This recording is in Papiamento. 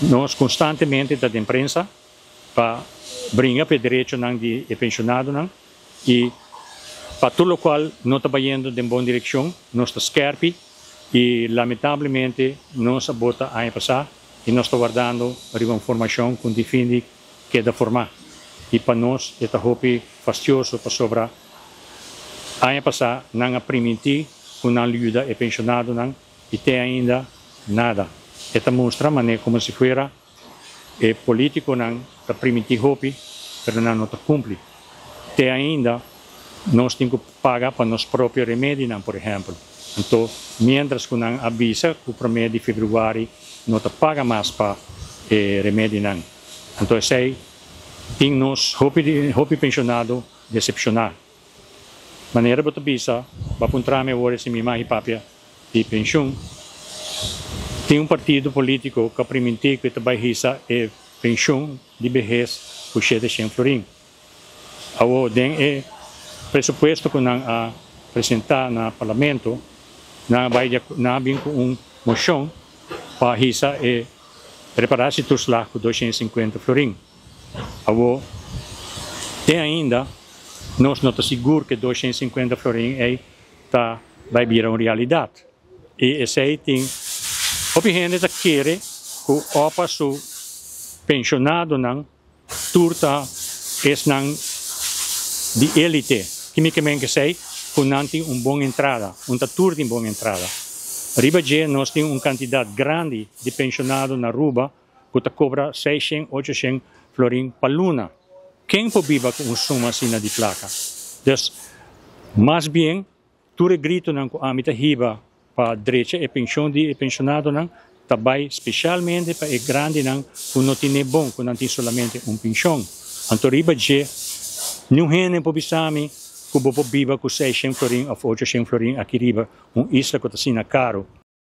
Nos konstantemente ta den prensa pa bringa pa e derechonan di e penshonadonan i pa tur lokual no ta bayendo den bon direkshon nos ta skèrpi i lamentablemente nos a bota aña pasá i nos ta wardando riba un formashon ku tin fin di keda formá i pa nos e ta hopi fastioso pasobra aña pasá nan a primintí ku nan lo yuda e penshonadonan i te ainda nada. E ta mustra manera komo si fuera e polítikonan ta primintí hopi pero nan no ta kumpli. Te ainda nos tin ku paga pa nos propio remedinan, por ehèmpel. Anto miéntras ku nan a bisa ku promé di febrüari no ta paga mas pa e remedinan. Anto esei tin nos hopi hopi penshonado desepshoná. Manera bo ta bisa, bo a puntra mi awor si mi mahi papia di penshun. Tin un partido polítiko ku a primintí ku e ta bai hisa e penshun di behes ku 700 florin. Awor den e presupuesto ku nan a presentá na parlamento, nan a bai nan a bin ku un moshon pa hisa e reparatietoeslag ku 250 florin. Awor te ainda nos no ta sigur ku e 250 florin ei ta bai bira un realidat. I esei tin hopi hende ta kere ku opa su penshonadonan tur ta esnan di élite. Ki mi ke men k'esei? Ku nan tin un bon entrada. Un ta tur tin bon entrada. Riba dje nos tin un kantidat grandi di penshonado na Aruba ku ta kobra 600, 800 florin pa luna. Ken por biba ku un suma asina di plaka? Dus, mas bien tur e gritonan ku ami ta hiba pa drecha e penshon di e penshonadonan ta bai spesialmente pa e grandinan ku no tin e bon, ku nan tin solamente un penshon. Anto riba dje, niun hende por bisa mi ku bo por biba ku 600 florin òf 800 florin aki riba un isla ku ta asina karu.